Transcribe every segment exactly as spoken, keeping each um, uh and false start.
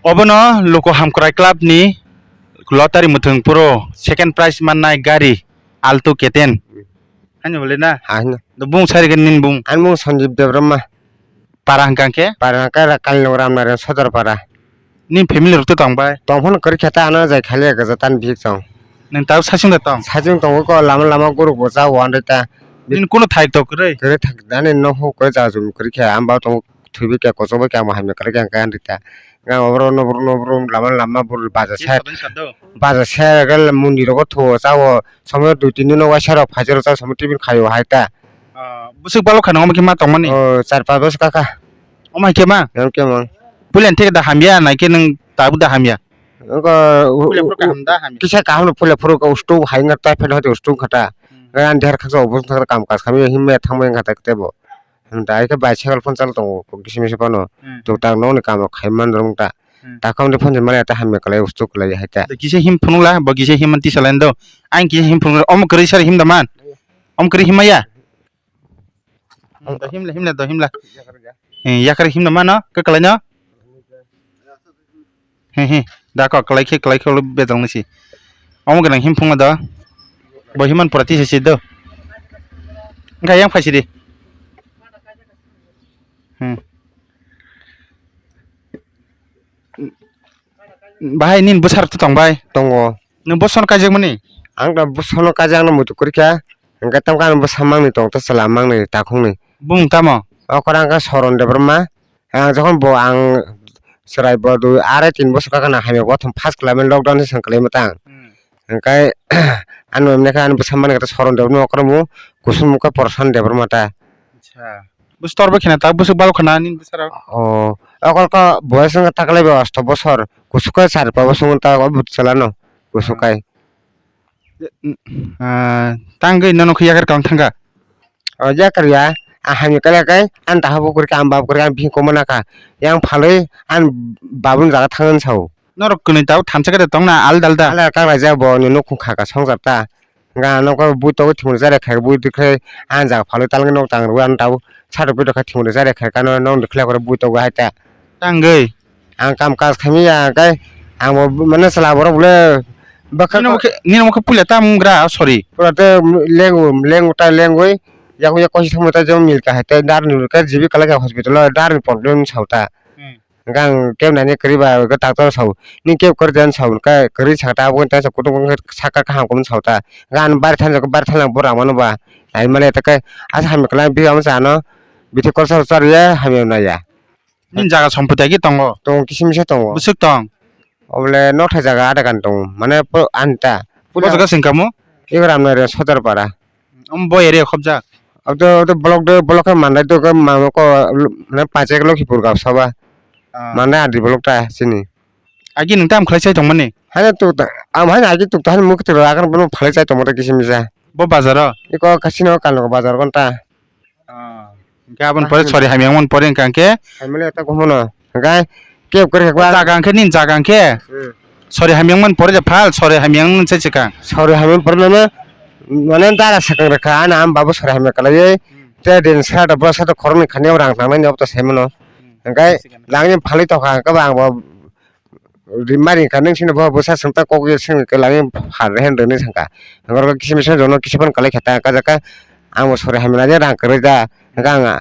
Obono Luku Hamkrai Club ni lottery mwthang phuru second prize mannai gari Alto K ten. Haino bole na? Haino. Do bung sari gani nin bung. Ani bung Sanjib Debbarma. Para hwnkha khe? Para hwnkha Kalinagar Ramnagar Sodor para. Nin family rok to tong bai? Tong phano kwrwi khe ta ano jai khali gajatan bihik tong. Nang tao sachung da tong? Sachung tongo ko lama lama guruk bo cha wandai ta. Nin kuno thai to kwrwi? Kwrwi thak dani no ho kwrwi cha jum kwrwi khe amba tong. Thwibai khe kochok bai khe amo hamya kwrwi khe hwnkhe ani ta. Nga oboro noboro noboro lama lama boro baja ser. Baja ser khe mundi rogo thuo chao somoy dui tin din waisa rok phaijak rok chao somoy tibin khaio hai ta. Ah, bwswk balok khana omo khe ma tongmani? Oh, char pas bosor kaka. Omo hai khe ma? Yang khe mang. Puila thik da hamya nai khe nwng tabuk da hamya? Oko u-, Puila phuru u-, kaham da hamya? Kisa kaham no puila phuru ka ustu hai nga typhoid hoti ustu khata. Hmm. Ngan der khaksa obo thang kam kas kami himya thangma yang khata tebo. Hwnta hai khe bicycle phano chal tongo kok kisi misa phano. Hmm. Tok tak nokni kam rok khai man rwng ta. Hmm. Takham de phone maya ta hamya kwlai ustu kwlai hai ta. Da kisa him phunukla bo kisa him man tisa lain do. Ang kisa him phunukla omo kwrwi sari him da man. Omo kwrwi him maya. Hmm, da himla himla da himla. Eh, yakar him da mano kwklai no. He he, da kok kwlai khe kwlai khe ulo bejal nisi. Omo gwnang him phungo do. Bo himan pura tisa si do. Wngkha yang phaisi di. Hmm. Bahai nini bwsarok to tong bai? Tongo. Nwng bwsano kaijakmani? Ang da bwsano kaijak no muitu kwrwikha. Hwnkhe tamkhe ano bwsa mangni tong ta chwla mangni takhukni. Bumung tamo? O khorang khe Soron Debbarma. Ang jokhon bo ang chwrai bo dui arai tin bosor kaka na hamya bo thum first khlaimani lockdown se swng kwlaima tang. Hmm. Hwnkhe ano emne khe ani bwsa mani khe Soron Debbarma okromu kusum mukha Porsan Debbarma ta. Acha. Bwswk tor bai khena ta bwswk balok khana nini bwsarok? O okol ko boyes wngkha taklai bai osto bosor kusuk khe char pa bosor wngkha ta o bwsala no kusuk kai. Ah, tangwi nono khe yakar kang thangkha? O yakar ya, a hamya kala kai, an taha bo kwrwikha, an bab kwrwikha, an bihik koma nakha. Yang phalwi an babun jaga thangna sao. Norok kwnwi tabuk thamsa khe tongna alda alda. Alda kang raijak bo ni nukhung kha ka songjar ta. Ga nokho bui togwi thwngmung jare khai bui dikhe an jaga phalwi talgwi nok tang rwui an tabuk satok pi dokha thwngmung jare khai kano nok dikhle kore bui togo hai ta. Tangwi. Ang kam kaj khaimya khe ang bo mane chwla borok bole bwkha nini omo khe, nini omo khe puila ta mung gra, sorry. Pura te lengu, lengu ta lengui yago yak kosi thangma ta jemon milka hai te dar ni khe G B kalai kha hospital o dar ni problem sao ta. Hmm. Hwnkhe ang kebo nani kwrwi ba hwnkhe doctor sao ni kebo kwrwi den sao hwnkhe kwrwi sa ta abo ta kutung kutung khe saka kaham kumun sao ta. Hwnkhe ang bari thansa khe bari thansa bo rang mano ba nai mani ta khe asa hamya kwlai bihik amo sa ano bithi korsa rw cha rw ya hamya nai ya. Nini jaga sompoti agi tongo? Tongo, kisi misa tongo. Bwswk tong? Obole nokthai jaga ada kan tongo. Mane po-, ani ta. O jaga se wngkha mo? Ego Ramnagar Sodor para. Omo bo area khobjak? Abo to, abo to block do, block khe mandai do, khe mamo ko, mane panchayat Lokhipur Gaon Sabha. Ah. Mandai R D block ta chini. Agi nwng tam khlai chai tongmani? Haino tuk ta, am haino agi tuk ta, haino mukhe tuk ta, akhar bono phalai chai tongma ta kisi misa. Bo bazar o? Iko kasino kalo bazar gonta. Ah, hwnkhe aboni pore sori hamya wngmani pore hwnkha hwnkhe? Hamya le ta kumono. Hwnkhe kebo kwrwi khe jaga hwnkhe nini jaga hwnkhe? Hmm. Sori hamya wngmani pore je phal, sori hamya wngmani se swkang. Sori hamya wngmani pore mane, mane dara swkang rwkha, ani ama babu sori hamya kwlaiwi. Hmm. Te din sade bwsate khoroknwi khani rang tangnani obo to saimano. Hmm. Hwnkhe langni phalwi tongkha, hwnkhe bo ang bo Rimari hwnkha, nwng sini bo bwsa swngta kok ye swngwi kwlangwi phan rw hinwi sangkha. Hwnkhe oro kisa misa jono kisa phano kwlai kha ta, kajak khe ang bo sori hamya nani rang kwrwi da. Hwnkhe ang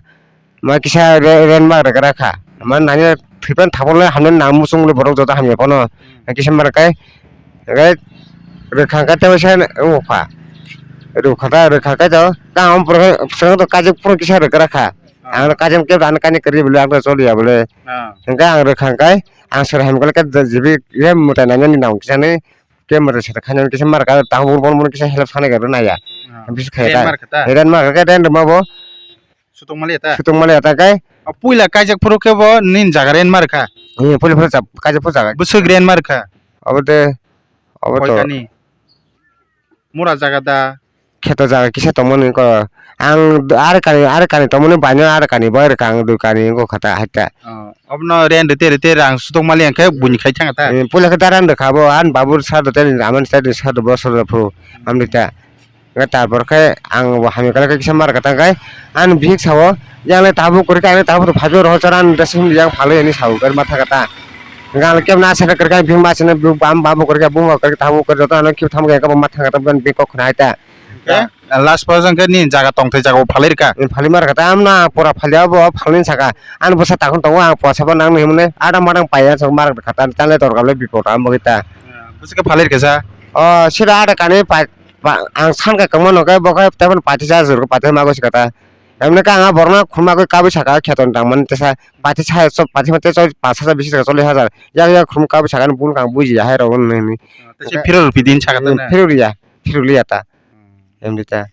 ma kisa re-, rent ma rwgra kha. Ma nani thwipan thapole hamle nang muchung le borok joto hamya phano. Kisa ma rwkhe, hwnkhe rwkha khe tei waisa wngkha. Rwkha ta, rwkha khe to, kang pura swngwng to kajak phuru kisa rwgra kha. Ah. Ang kajak kebo ano kainwi kwrwi bole, ang choliya bole. Ah. Hwnkhe ang rwkha khe, ang sori hamya khe jibi ye mwtai nainani nang kisa ni, kebo mwtai sori khainani kisa mar kha, tang bor bor mono kisa help sanai khe rw naiya. Ah. Bisi khe ta. Rent mar kha ta? Rent mar kha khe rent rwma bo. Sutong maliya ta? Sutong maliya ta khe. Ah, puila kaijak phuru khe bo nini jaga rent mar kha? Eh, puila phuru kaijak phuru jaga. Bwswk rent mar kha? Obo de, obo to. Koitani? Mura jaga da? Kheto jaga kisa tongmani ko. Ang ar kani, ar kani tongmani baino ar kani bai rwkha ang dui kani wngkha ta hai ta. Oh, obono rent rite rite rang sutong mali hwnkhe buini khai thang ta. Eh, puila khe daran rwkha bo, ani babur sado tei amani side sado bo sado phuru amni ta. Hwnkhe tarpor khe ang bo hamya kwlai khe kisa mar kha ta khe ani bihik sao, yang le tabuk kwrwi khe ani tabuk to phaibo rohor chara ani dress hwnwi yang phalwi hinwi sao gari matha kha ta. Gal kebo na sana kwrwkha, bini ma sana bam bam kwrwkha, buma kwrwkha, tamo kwrwkha, joto ano kebo tamo khe ma thangkha, tamo bini kok khna hai ta. Hwnkhe last pore hwnkhe nini jaga tongthai jaga o phalwi rwkha? Phalwi ma rwkha ta, amno ang pura phalwi abo phalwi saka. Ani bwsa takhwng tongo, ang pwasa bo nang hinwi mane ada madang paiya, sok ma rwkha ta, tale dorkar le bipot ang bagwi ta. Bwswk khe phalwi rwkha sa? O sida ada kani pai, ang sankha kwmano khe bo khe tei phano paithaisa jora paithaisa mago sika ta. Emne khe ang a borokno khulumagwi kabui saka kheto ni tangmani tesa paithaisa chok paithaisa tei chok pash hajar bisi saka chollish hajar. Yak yak khulum kabui saka ni bun kang buji ya hai rok nini. Tei se phirok rwphi din saka ta na? Phirok riya, phirok liya ta. Emni ta.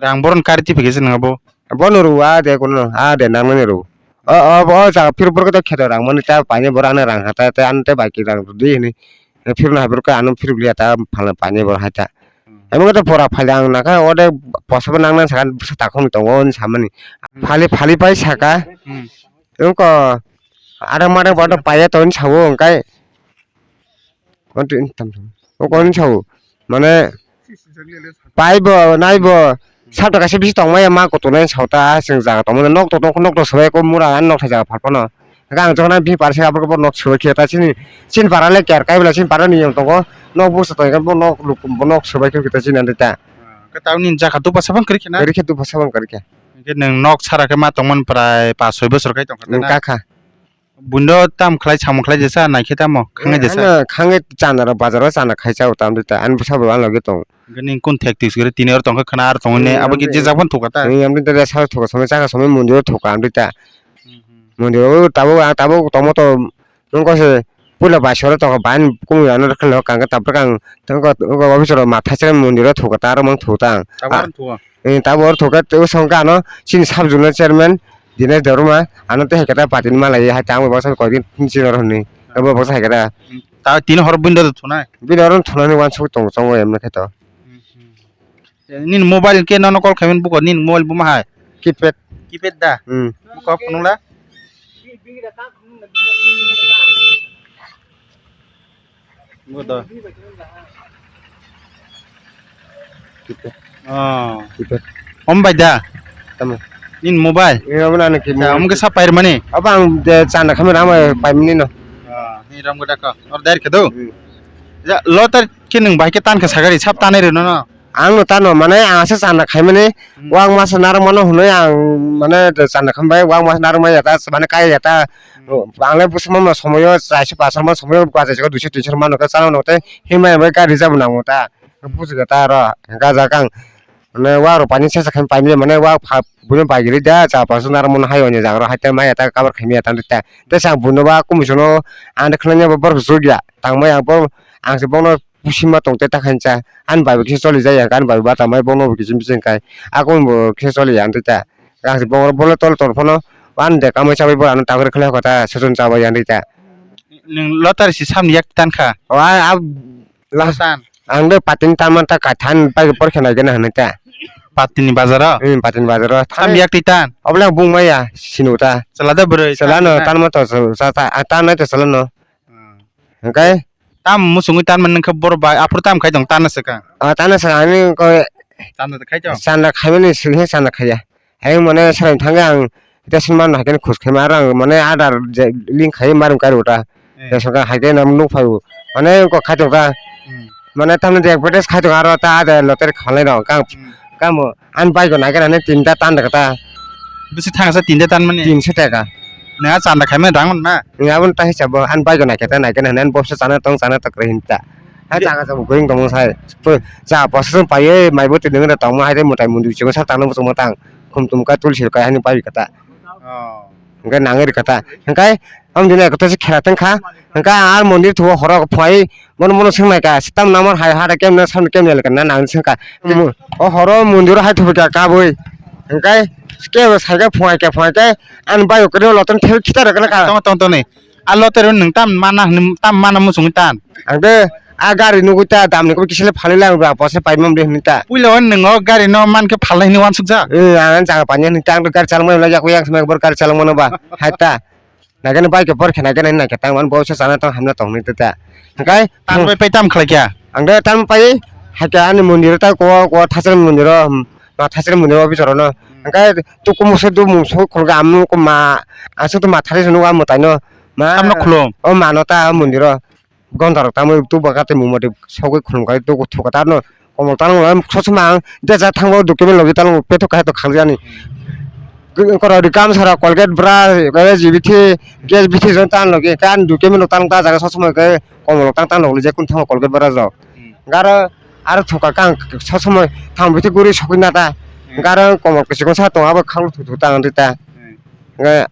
Rang boron kari tiphikhe se nang abo. Bono rw a de kono a de nang nani rw. O o o jaga phirok borok ta kheto rang mani ta paine borok ano rang hata te ano te bai khe rang rw di hini. Phirok no hai borok ano phirok liya ta phalna paine borok hai ta. Amo khe to pora phali ang nakha ode posa bo nang nang saka bwsa takhung tongo hini samani. Phali phali pai saka. Wngko ada mada bodo paiya toni sawo hwnkhe. Oko hini sao mane paibo naibo sabta kaisa bisi tongmaya ma kutunai sao ta chwng jaga tongmani nok tok nok tok swbai ko mura nok thai jaga phalpano hwnkhe ang jokhon bini parsa aboni nok swbai khe ta chini chini para le ker kai bwla chini para niyom tongo nok busa tongkhe bo nok luk bo nok swbai khe ta chini ani ta. Khe tamni jaga tupa sabang kwrwi khe na? Kwrwi khe tupa sabang kwrwi khe. Hwnkhe nwng nok sara khe ma tongmani prai pas soi bosor khai tongkha ta na? Kakha. Buino tam khlai samung khlai jesa naikhe tamo khangai jesa. Ano khangai chana rok bazar o chana khai chao tam ta ani bwsa bo ano logio tong. Gani kun thek tis gori tini or tongkha khana ar tongni abo ki je jak phan thuka ta. Ni amni tele sa thuka somoi chaka somoi mondir o thuka amri ta. Mondir o tabuk tabuk tomo to nung ko se puila bai soro tongkha bai kumi ano khna kang tabuk kang tongkha office ro ma thaisre mondir o thuka ta aro mang thuka ta. Tabuk oro thuka. Tabuk oro thuka tei bwskango ano chini sub zonal chairman. Dinesh Debbarma, ano tei hai khe ta party ni malai hai tamo bo sai koi din tin chin oro hwnwi. Abo bo sai khe ta. Ta tin hor buino do thunai. Bini oro thunani wansuk tongo chongo emne khe to. Nini mobile khe nono call khaimani buko nini mobile buma hai. Keypad. Keypad da. Hmm. Buko phunukla. Bo do. Kita. Oh. Kita. Om bai da. Tamo. Nin mobile. Ni obo na ki. Om ke sa pair mani. Abo ang de chana khamera ama paimani no. Ah, ni ram gada ka. Or dar ke do. Hmm. Ya lotar ke nung bai ke tan ke sagari sab tanai reno no. Ang no tano mane ang asa chana khaimani. Hmm. Wang masa narwk mano hwnwi ang mane chana khambai wang masa narwk maya ta mane kaya ta. Hmm. Ang le bwswk mano somoyo chaisa pasar mano somoyo gwa chaisa duiso tinso mano khe chana no tei himai bai gari jabo nango ta. Bujiga ta aro gajak ang mane wak rok paini sesa khe paimani mane wak buino bai giri da cha pasuk narwk mano hai o jaga rok hai ta maya ta cover khaimaya ta tei sa buino ba kumusono ang khlai borok jugya tangmani ang se bono. Pusi ma tong te ta khaincha ani bai bo kisa choli jaya ani bai bo bata mai bono bo kiching biching khai akung bo kisa choli ya tei ta. Ang se bono bole tol tol phano ani de kamai chabai bo ano ta gori khlai kha ta sejon chabai ya tei ta. Nwng lottery si samni yak tan kha. O a a last tan. Ang de patin tan man ta kai than pai por khe nai gana hwnwi ta. Patini bazaro. Hmm, patini bazaro. Samni yak tei tan. Obole bung maya sinu ta. Chala da bwrwi. Chala no tan ma to sa ta tan nai to chala no. Hmm. Hwnkhe? Tam muchungwi tanmani wngkha borok bai, aphuru tam khai tong, tanna swkang. Ah, tanna swkang, ani ko tanna khai tong? Chanda khaimani swkhe chanda khaiya. Ayang mane sarai thangkhe ang ration man haikhe khus khaima, aro ang mane adar je link khai marum kairu ta. Eh. Ration card haikhe nam nuk phaibo. Mane ko khai tong ta. Hmm. Mane tamni advertise khai tong aro ta adar lottery khalai rok kang. Hmm. Kamo. Ani bike o naikhe nani tinta tan rwkha ta. Bisi thangsa tinta tan mani? Tinso taka. Nang a chanda khaimani rang na? Nang aboni ta hisab bo ani bike o naikhe ta naikhe nani ani bopsa chana tong chana ta kwrwi hinta. Ha jaga jabo kwrwng tongmo sai. Cha posa song paiwi mai bo tini tongmo hai de mwtai mundi bisingo sa tangno muchungma tang. Khum tum ka tulsi rok hai ani pai kha ta. Oh. Hwnkhe nangwi rwkha ta. Hwnkhe Ang dini ekotese khera tongkha, hwnkhe ang mondir thuo horo phai bono bono swngnaikha, "Tam namar hai hara kemne samni kemne lekha na nang swngkha." Hmm. O horo mondiro hai thupikha kabui, hwnkhe kebo saikhe phuaikhe phuaikhe ani bayok kwrwino lotoni thebwi khitar rwkha. Tong tong tong ni. A lottery nwng tam mana hwnwi tam mana muchungwi tan. Ang de a gari nugwi ta damni kisa le phalwi lang ba posa paimam de hwnwi ta. Puila o nwng o gari no mankhe phalnai hwnwi wansukjak. Eh, ang jaga painani hwnwi ta ang gari chalangmani yakwi yang swnai bor gari chalangmano ba hai ta. Naikhe bike bor khe naikhe naikhe tang mani bo se chana tong hamna tong nai ta. Hwnkhe tang bai pai tam khlai kya? Ang de tam pai hai khe ani mondir ta ko ko thasar mondir o ma thasar mondir o bisoro no. Hmm. Hwnkhe tu kumu se du mung so khol ga amu ko ma asuk tu ma thari sunu ga mwtai no. Ma, tamno khulum. O mano ta mondiro. Gonda rok tamo tu baka te mumati sogwi khulum kai tu thuka ta no. Komol ta no sochma ang de ja thango document logi ta no peto kai to khaljani. Koro ri kam sara Colgate bra, kore G B T, G B T jon ta no ge kan document ta ta jaga sochma ke komol ta ta no je kun thango Colgate bra jo. Hmm. Garo aro thuka kang sochma thang biti guri sogwi na ta. Hmm. Garo komol kisikon sa tong abo khang thu thu ta ang ta. Hmm. Nge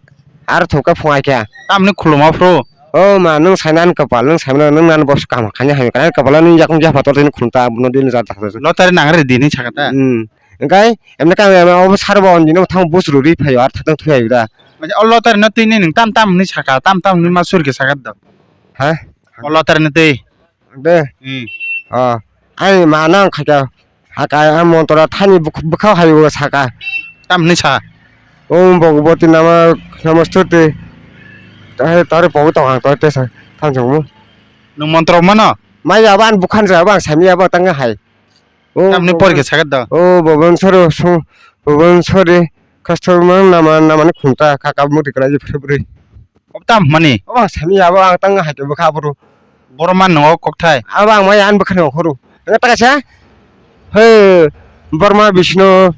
aro thuka phungai kya. Tamni khuluma phru. O ma, nwng saina ani kapal, nwng saimano, nwng nani boss kaham khaina hamya kha, ani kapalo nwng yakung yapha tor tini khulum ta, abono dini ja thaksa. Lottery nang re dini sakha ta. Hmm. Engkai, emne ka, emne obo sar bo onjino thang bus ruri phaio, ar thang thwi ayo da. Acha, o lottery no twi ni nwng tam tam ni sakha, tam tam ni ma sur ke sakha da. Ha? O lottery no twi. De. Hmm. O. Ai ma nang khaikha. Haka ang montora thani bwkha hai o saka. Tamni sa. Om Bhagavati nama namastuti. Tare pogo tong ang tore tesa thanjong mo. Nung montra mano? Mai abo ang bwkhan ja abo ang sami abo tang hai. O tamni Bhavan-, porikhe sakha da. O Bhubaneswari song Bhubaneswari customer nama namani khunta kaka muti kala je phre phre. Ob tam mani. Abo ang sami abo ang tang hai bwkha buru. Borok man no kokthai. Abo ang mai an bwkhani okhoro. Ang ta kaisa. He, Borma Bishnu,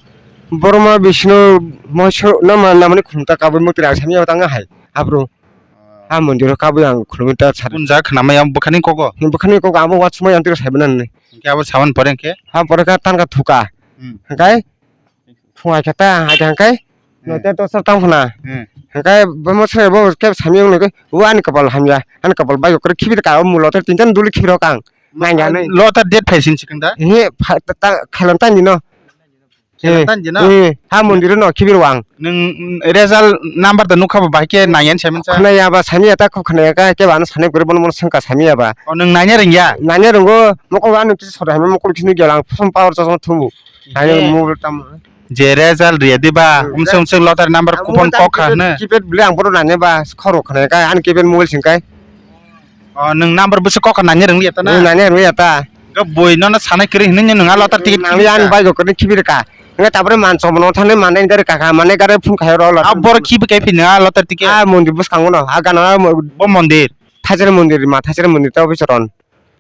Borma Bishnu, Moiso, nama, namani khunta kabui mukti rang sami tang hai. Abro. Ha mondiro kabui ang khulumita sar. Unja khnamai ang bwkhani kogo. Bwkhani kogo abo watsumai ang tiro saibanan ni. Hingke abo sawan pore hingke? Ha pore ka tangka thuka. Hmm. Hingkai? Phungai khe ta hai khe hingkai. Hmm. Note to sar tang phuna. Hmm. Hingkai bomo sre bo ke sami wng nike. O ani kapal hamya. Ani kapal bai kore khibi ka o mulo te tinta duli khibi rok ang. Nangya nai. Lo ta date phai sin sikang da? He pha-, ta, ta, khalam ta ni no. Khalam ta ni no? He, ha mondir no khibi rok ang. Nung, mm, result number da nukha ba bahai khe nangya ni saiman sa. Khna ya ba sami ya ta khub khna ya ka ke ba no sani gori bono bono sengka sami ya ba. O nung nangya ringya? Nangya ringo mokol ba nung kisi sori hamya mokol kisi nung gela ang phusum power chosma thubu. Ani mobile tam. Je result riya diba, hmm, umsung umsung lottery number ang coupon mobile kok kha keypad, ne. Keypad bele ang bono nani ba khoro khna kai, ani keypad mobile sing kai. O, nwng number bwswk kok kha nani rwngya ta na? Nwng nani rwngya ta. Ga boi nono sanai kwrwi hinwi nwng a lottery ticket nangli khibi ani ka? Bike o kwrwi khibi rwkha. Nga tabore man chomo no thani manai gari kaka manai gari phung khayo rw lottery. A bor khibi kai phini a lottery ticket. A mondi bwskango no, a gana mo-, bo mondir. Thaisari mondir, ma thaisari mondir ta bisoron.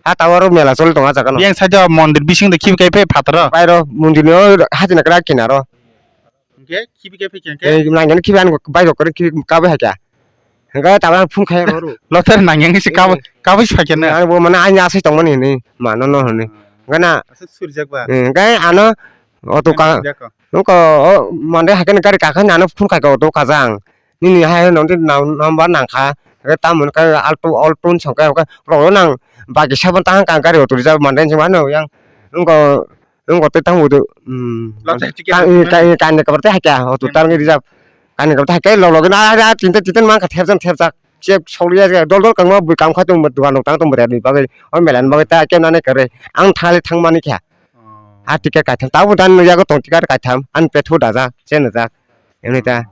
Ha tower o mela choli tongo ah jaga no. Yang side o mondir bising de khibi kai phe phataro. Bairo mondir ni o hajina kra kinaro. Hingke khibi kai phe khe hingke? Eh, nang khibi an bairo kore khibi kabe hakya. Hingke tabra phone khai ro. Loter nang yang si kabe, eh, kabe si phakya na. Ang bo mane ani asai tong mani ni mano no hini. Hingke na. Asa surjak ba. Eh, hingke ano auto ka. Surjak ko. Nungko o mande hakya ni gari kakha nano phone khai ko auto kajang. Nini hai nong di nang number nang kha. Re tamon ka alto alto song ka ka ro nang bagi sabon tahang ka gari auto rijak mande sing mano yang nungko nungko te tang udu. Lottery ticket ka kani ka barte hakya auto tar ngi rijak kani ka barte hakya log log na ra tinta tinta mang ka thepjak thepjak chep soliya dol dol kangma bui kam kha tong dukan tang tong bari bagwi o melan bagwi ta ke nane kare ang thali thang mani kha. A ticket kaitham tabo dan yago tong ticket kaitham an pethu daja chenajak. Emni ta.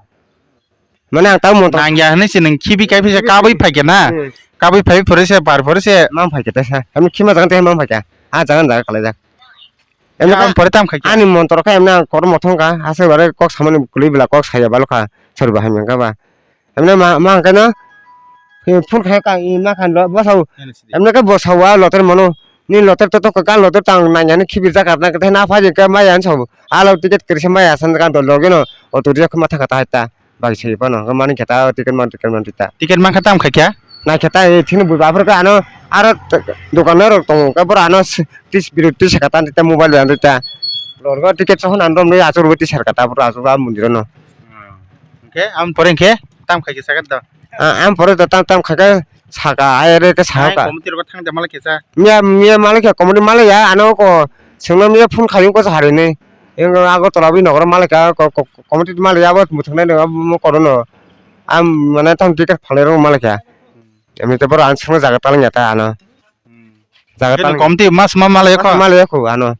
Mane ang tamo to. Nangya hinwi se nwng khibi kai phisa kabui phaikhe na. Hmm. Kabui phai phore se bar phore se. Mang phaikhe ta sa. Em khima jagan te mang phaikhe. A jagan jaga kalaijak. Em ang pore tam khaikhe. Ani montor kha emna kor mothong kha. Ase bare kok samani kuli bela kok saya balo kha. Sori bahai mangka ba. Emna ma, ma kano. Phone kha ka i ma khan lo bosau. Emna ka bosau wa loter mono. Ni loter to to ka loter tang nangya ni khibi jaga na ka na phaji ka maya sabo. Alo ticket kri se maya san ka do loge no. Auto riya khama thaka ta ta. Bai se pano, mani khe ta ticket man, ticket man ta. Ticket man kha tam kha kya? Na khe ta, eh, thini bui bafur ka ano, aro t-, dokan rok tongo, ka bor ano s-, tis biru tis ka ta, ta mobile dan ta. Lor go ticket sohon an rom ni achur bui tis ka ta, bor achur ba mondir no. Hmm. Hingke, am pore hingke, tam kha kisa ka da. A, am pore to tam, tam kha ka, saka, ai re ke saka. Ai, committee rok thang da mala kisa. Miya, miya mala kya, committee mala ya, ano ko, sengno miya phone khayu ko sa hari ni. Eng Agartala bini nokro malika ko, ko, committee malika abo mwthangnaino abo korono. Am mane tamo ticket phalnairok malika. Emnite borok ang swngna jaga talangya ta ano. Hmm. Jaga talang committee mas ma malaya kho? Malaya kho ano.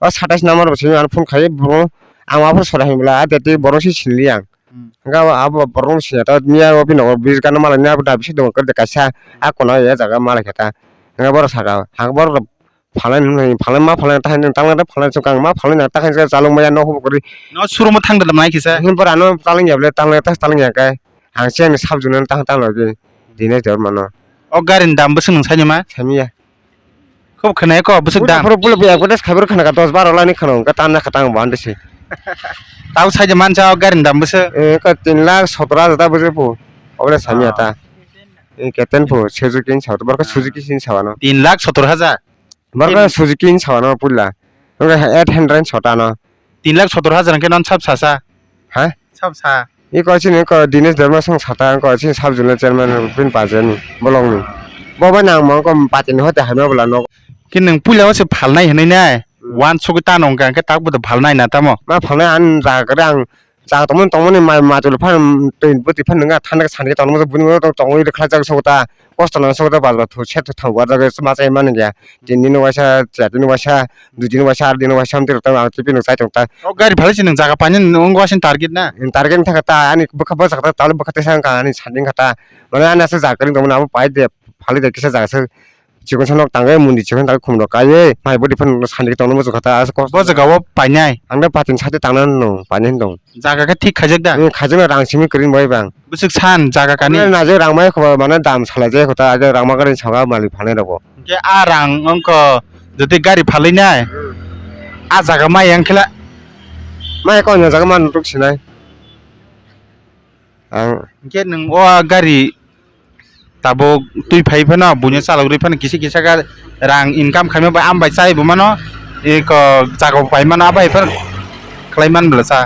O satais number bo simi ano phone khai bro. Ang aphuru sora himla a deti borok si sinli ang. Hmm. Hingke abo borok no siya ta miya o bini nokro bridge gana malai ni abo da bisi dongo kaisa a kono ya jaga malai khe ta. Hingke borok saka hingke borok phalnai nung nai phalnai ma phalnai tahai nung tangla da phalnai chwng kang ma phalnai nang tahai se chalok maya nok hubu kwrwi. No showroom o thang da nai kisa. Him bora no talang ya bole talang ya ta talang ya khe ang se ani sab juna tang tang logi. Dinesh Debbarma no. O gari ni dam bwswk nwng sainima? Saimiya. Khub khwnai ko bwswk dam. Pura pura advertise khaibar khwnaka dos baro lani khwno ka tanna khatang bande se. Tau saija mansa o gari ni dam bwswk. Eh, ka tin lakh sotoro hajar ta bwswk pu. Obole saimiya ta. Eh, keten pu Suzuki ni sa, borok Suzuki sin sa ano. Tin lakh sotoro hajar. Borok Suzuki ni sa ano puila. Wngkha eight hundred sota no. Tin lakh sotoro hajar hwnkhe non sab sasa. Ha? Sab sa. I ko chini ko Dinesh Debbarma song sata ko chini sub zonal chairman pin pajen bolong ni. Bo bai nang mo ko patin hote hano bla no. Ki nang puila o se phalnai hinui nai. Hmm. Wan sugui tano hwnkha hwnkhe tak bo phalnai na tamo. Ma phalnai an jaga ang jaga tongmani tongmani mai majul phan twi bwtwi phan nwnga thanda sandi tongmani buni tongwi rwkhlajak sogota. Kosto no sogota baj ba thu se thu thang warjak ma chai mani ya. Tin din waisa, char din waisa, dui din waisa, ar din waisa, amtwi rok tamo ang twi pino chai tong ta. O gari phalai se nwng jaga painani nwng waisa target na? Nwng target wngkha ta, ani bwkha bwsakha ta, talo bwkha tesa wngkha ani sanding kha ta. Mane ani aswk jaga kwrwng tongmani abo pai de, phalai de kisa jaga se. Chikon sanok tangwi mundi chikon tangwi khum rok kaiwi, mai bwtwi phano sanding tongna muchung kha ta, aswk kosto. Bo jaga o painai? Ang de patin sati tangna no painai tong. Jaga khe thik khaijak da? Nwng khaijak na rang simi kwrwini bai bang. Bwswk san jaga kani? Mane najak rang mai kho mane dam salai jai kho ta, age rang ma gari sanga malik phalnai rogo. Hwnkhe a rang wngkho jotoi gari phalwi nai, a jaga mai yang khela. Mai kok jaga man tuk sinai. Ang hwnkhe nwng o gari tabuk twi phai phano buino chalok rwi phano kisa kisa khe rang income khaima bai am bai chai bo mano, eko jaga bo pai mano, abai phano khlai man bwla cha.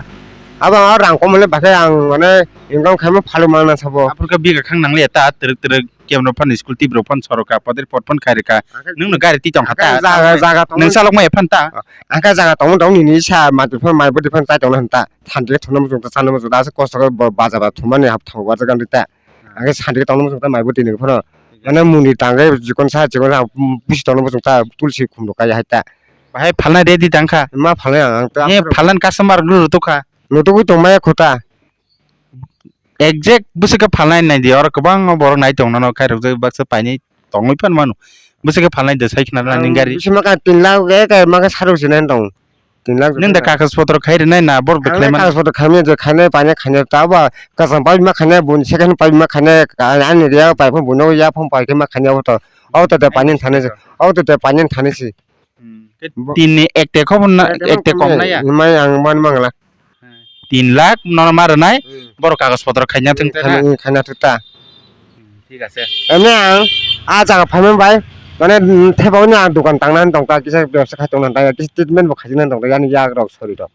Abo ang rang kom hwnwi bakhe ang mane income khaima phalwi manna sabo. Aphuru khe biga khang nangliya ta twrwk twrwk. Kebra phano school tibra phano soroka, poder pot phano khairika. Nwng no gari twi tong kha ta. Jaga, jaga tong. Nwng salok maya phano ta. Angkhe jaga tong tong nini sa mati phano mai bwtwi phano tai tong hwn ta. Thanti thwngno muchung ta, chano muchung ta, aswk kosto khe bo bajar ba thumani hap thango bajar gandhi ta. Angkhe santi tongno muchung ta mai bwtwi ni phano. Mane muni tangwi chikon sa, chikon sa, bisi tongno muchung ta, tulsi khum rok kaya hai ta. Bahai phalna ready tang kha. Ma phalna ang ta. Ye phalna customer lu tu kha. Lu tu tong maya kho ta. Exact bwswk khe phalnai nai di, oro kwbangma borok nai tong nano khairokjak baksa painwi tongwi phano mano. Bwswk khe phalnai de sai khna nang ni gari. Bisi ma ka tin lakh ge ka ma ka sarok sinai tong. Tin lakh. Nang da kagas potro khai rinai na bor de khlai man. Kagas potro khaimya je khainai painai khainai ta ba kasam pai ma khainai bun second pai ma khainai ani ya pai phone buno ya phone pai khe ma khainai auto. Auto de painai thani se. Auto de painai thani se. Hmm. Tin ni ek te khobor na, ek te kom na ya. Mai ang man mangla. Tin lakh nono ma rwnai, hmm, borok kagoj potro khaina thung kha. Khaina, khaina thung ta. Hmm, thik ase. Emni ang a jaga phaimani bai, mane, hmm, thebao ni ang dokan tangna tong ta, kisa bebsa khai tongna tong ta, kisa treatment bo khaina tong ta, yani yak rok sori rok.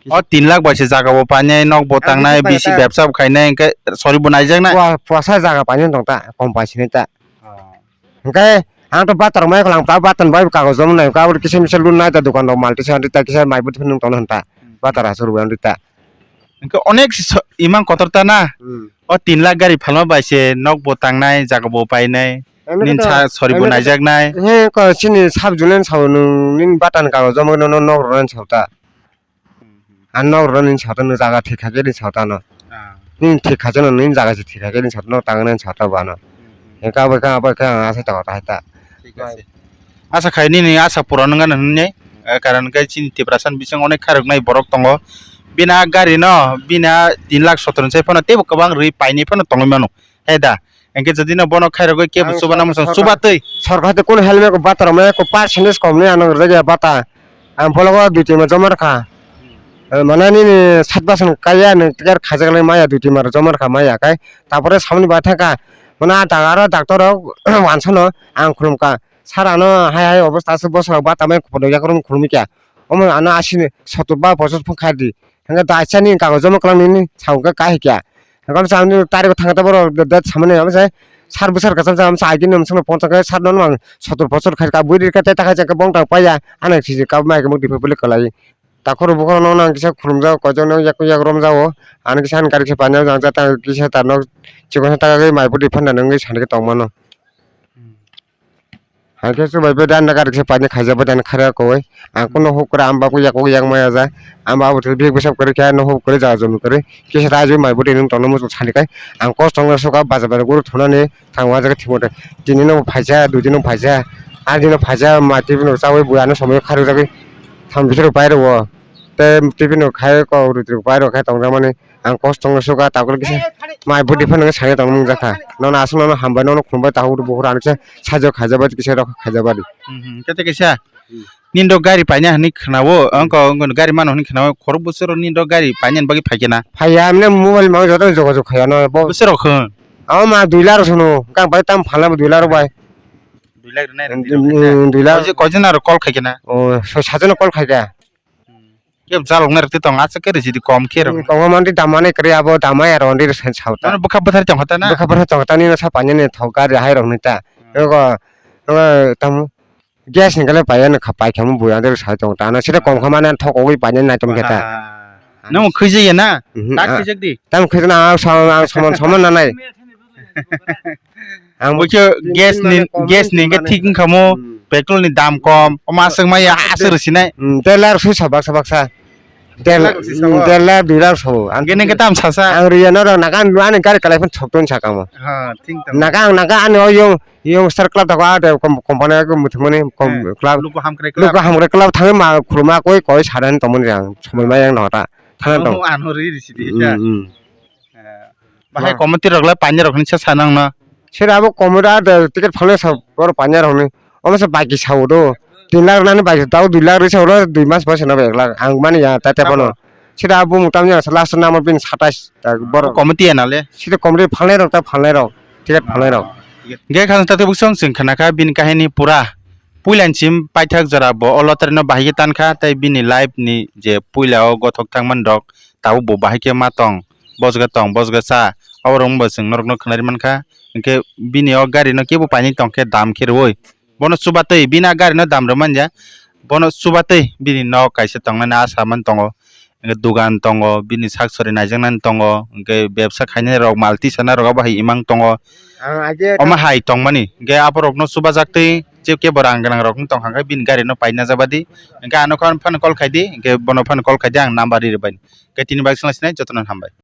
O tin lakh bai se jaga bo painai, nok bo tangnai, bisi bebsa bo khainai, hwnkhe sori bo naijak nai. Pua-, puasa jaga painani tong ta, kom paisini ta. Oh. Hwnkhe ang to batar mai khalang ta, batar bai kagoj jom nai, kabul kisa misa lun nai ta, dokan rok mal tisa ta, kisa mai bwtwi phano tong ta, hmm, batar asur bai ta. Hwnkhe onek si so-, imang kotor ta na? Hmm. O tin lakh gari phalma bai se nok bo tangnai, jaga bo painai, emni nin khe to, sa sori bo emni khe to naijaknai. He ko chini sub zonal sao nwng nini batar ni kagoj jom no nok rwnani sao ta. Hmm, hmm. Ang nok rwnani sao ta, nwng jaga thik kha khe ni sao ta no. Ah. Nini thik kha jano, nini jaga se thik kha khe ni sao ta, nok tangnani sao ta bo ano. Hmm, hmm. Hwnkhe abo khe, abo khe ang asai tongo ta hai ta. Thik ase. Asa khai nini asa puron wngya hwnwi, eh, karon khe chini Tiprasa ni bising onek khairoknai borok tongo. Bini a gari no, bini a tin lakh sotoro ni sai phano teibo kwbang rwi painai phano tongwi mano. He da, hwnkhe jodi no bono khairogwi kebo chuba nang mosong chuba twi. Sorkar te kunu helmet ko batar mai ko percentage kom ni ano rwjak ya bata. Ang bologo dui tin ma joma rwkha. Eh, mane nini sat bosor kaiya nwng ticket khajak lai maya dui tin ma joma rwkha maya kai. Tapore samani bai thangkha. Mane a daga aro doctor rok wansano ang khulumkha. Sir ano hai hai obosta aswk bosor rok bata mai kotor yak rok khulumikha. Omo ano asini sotor ba pochos phung khardi. Hwnkhe daisani kagoj joma kwlang nini sao hwnkhe kahikya. Hwnkhe amsa ani tarik o thangkhe borok date samani amsa sar bwsar kwcham sa amsa agini amsa no ponchak khe sar no mang sotor pochor khai ka bui rikha tei takhai chakhe bong tang paiya ano sijik kabo mai khe mukti phai bwlwi kwlai. Takhoro bukhoro no nang kisa khulumjak koijakno yak yak romjao ani kisa ani gari kisa paina jang jata kisa tarno chikon sa taka khe mai bwtwi phanda nangwi sani khe tongmano. Hai khe chubai bai dan gari kisa paina khaijak bai dan khara koi. Ang kuno huk kora ang ba koi yak koi yak maya ja. Ang ba abo bek bwsap kwrwi khe no huk kwrwi jaga jomi kwrwi. Kisa raijak mai bwtwi nwng tongna muchung sani kai. Ang kosto wngna suka bajar bai guru thunani thang o jaga thimo de. Tini no phaisa, dui din no phaisa. Ang dino phaisa mai twi no chawi bui ano somoi kharwi jagwi. Thang bisero pai rwo. Te twi no khai ko rutri pai rwo khai tong jamani. Ang kosto wngwi suka, tabuk kisa mai bwtwi phano wngwi sani tongmung jakha. Nono aswk nono hambai, nono khulumbai, tabuk bukhuk rani kisa sajwk khaijak bai, kisa rok khaijak bai. Hmm, hmm. Kete kisa? Hmm. Nini rok gari paina hwnwi khwnawo, hmm, wngkha, wngkha gari mano hwnwi khwnawo, khorok bwswk rok nini rok gari paina bagwi phaikhe na? Phaiya, amne mobile mang joto jogajog khaiya no bo. Bwswk rok khon? Amo ma dui lakh rok sono, kang bai tam phalna bo dui lakh rok bai. Dui lakh rwnai rok. Hmm, dui lakh. Koi jon aro call khaikhe na? O, soi sat jon call khaikha. Hmm. Kebo chalok nai rok twi tong, aswk khe rw sidi kom khe rok. Hmm, kok mani dam manai kwrwi abo dam maya rw ndi rw sen sao ta. Mane bwkha bwthar tong kha ta na? Bwkha bwthar tong kha ta, nini sa painani thok gari hai rok ni ta. Hmm. Ego, ego, tamo gas ni kale paiya no kha, pai kha mo buya ndi rw sai tong ta. Ano sida kom kha mani thok ogwi painani nai tong khe ta. Wah. Nang khwjaya na? Mhm, ta ah, khwjak di. Tam khwjak na, ang som-, ang soman soman nanai. Ang bo khe tin gas ni, tin mane kom, gas ni tin hwnkhe mane thik wngkha mo, hmm, petrol ni dam kom, omo aswk maya aswk rw sinai. Hmm, der lakh soi sa baksa baksa. Der, der lakh rw si sa, hmm, o, der lakh dui lakh so. Ang hwnkhe nang khe tam sasa. Ang riya no rw naga ani gari kalai phano thok ton saka mo. Ha, thik tong. Naga ang naga ani o yung, yung star club thok a de kom-, company ko muthumani kom, hmm, club. Luku hamkrai club. Luku hamkrai club thangwi ma khuluma koi koi sadan tongmani ang somoi ma yang no ta. Thana tong. Ano ri ri sidi ta. Hmm, hmm. Eh, bahai committee rok le painai rok hinwi sa sa nang no. Sira abo committee a de ticket phalnai sa boro painai rok ni. Omo se bike sa udo. Tin lakh nani bike tao dui lakh risa udo dui mas bai sana ek lakh. Ang mani ya ta te bono. Abo. Sira abo mutam ya last number pin satais ta boro. Committee ya na le. Sira committee phalnai rok ta phalnai rok. Ticket phalnai rok. Ge khana ta te busong sing khana kha bini kahini pura. Puilan sim paithak jora bo o lottery no bahai khe tan kha tei bini life ni je puila o gothok thangmani rok tabuk bo bahai khe ma tong. Bosga tong, bosga cha, abo rok wngba chwng norok no khwnari mankha. Hinkhe bini o gari no kebo painai tongkhe dam khe rwui. Bono chubatwi bini a gari no dam rwmani ya. Bono chubatwi bini nok kaisa tongnani a samani tongo. Hinkhe dugan tongo, bini sak sori naijaknani tongo. Hinkhe bebsa khainai rok mal tisanai rok abo hai imang tongo. Omo hai tongmani. Hinkhe abo rok no chubajaktwi je kebo rang gwnang rok wng tongkha khe bini gari no paina jabadi. Hinkhe ano phano call khaidi, hinkhe bono phano call khaidi ang number ri rwbaini. Khe tini bai swngna sinai jotono hambai.